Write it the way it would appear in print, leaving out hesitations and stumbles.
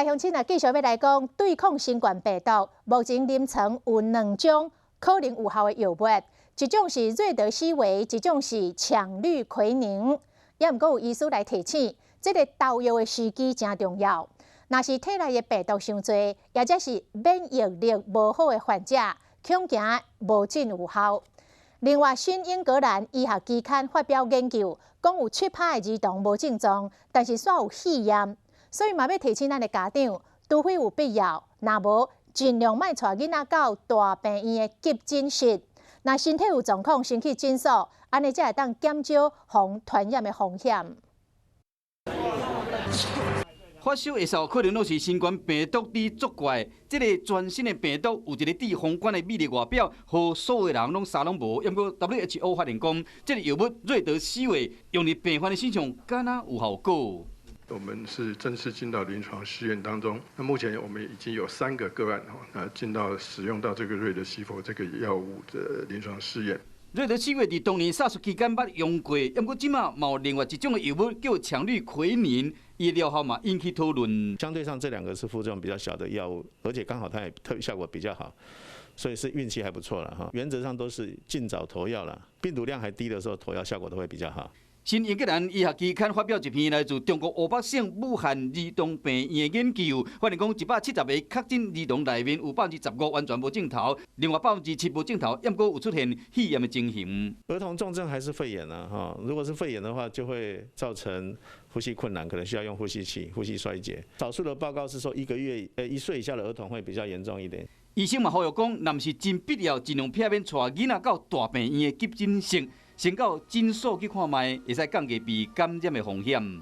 鄉親啊，繼續欲來講對抗新冠病毒，目前臨床有兩種可能有效的藥物，一種是瑞德西韋，一種是羥氯喹寧。也毋過有醫師來提醒，這个投藥的時機誠重要。若是體內的病毒傷濟，抑者是免疫力無好的患者，恐驚無真有效。另外，新英格蘭醫學期刊發表研究，講有7%的兒童無症狀，但是煞有肺炎。所以嘛，欲提醒咱的家長，除非有必要，若無盡量莫帶囡仔到大病院的急診室。若身體有狀況，先去診所，按呢才會當減少予傳染的風險。發燒會嗽可能攏是新冠病毒佇作怪。這个全新的病毒有一个致宏觀的美麗外表，予所有人攏啥攏無。毋過 WHO 發現講，這个藥物瑞德西韋用佇病患的身上，敢若有效果。我們是正式進到臨床試驗當中。那目前我們已經有三個個案，那進到使用到這個瑞德西韋這個藥物的臨床試驗。瑞德西韋佇當年薩斯期間捌用過，毋過這馬嘛有另外一種的藥物叫羥氯喹寧，伊的療效嘛引起討論。相對上這兩個是副作用比較小的藥物，而且剛好它也特效果比較好，所以是運氣還不錯啦哈。原則上都是盡早投藥啦，病毒量還低的時候投藥效果都會比較好。新英格蘭醫學期刊發表一篇來自中國湖北省武漢兒童病院的研究，發現講170个確診兒童內面有15%完全無症頭，另外7%無症頭，毋過有出現肺炎的情形。兒童重症還是肺炎啊？哈，如果是肺炎的話，就會造成呼吸困難，可能需要用呼吸器、呼吸衰竭。少數的報告是說一個月，1歲以下的兒童會比較嚴重一點。醫生嘛呼籲講，若毋是真必要，盡量避免帶囡仔到大病院的急診室。先到診所去看覓，會使降低被感染的風險。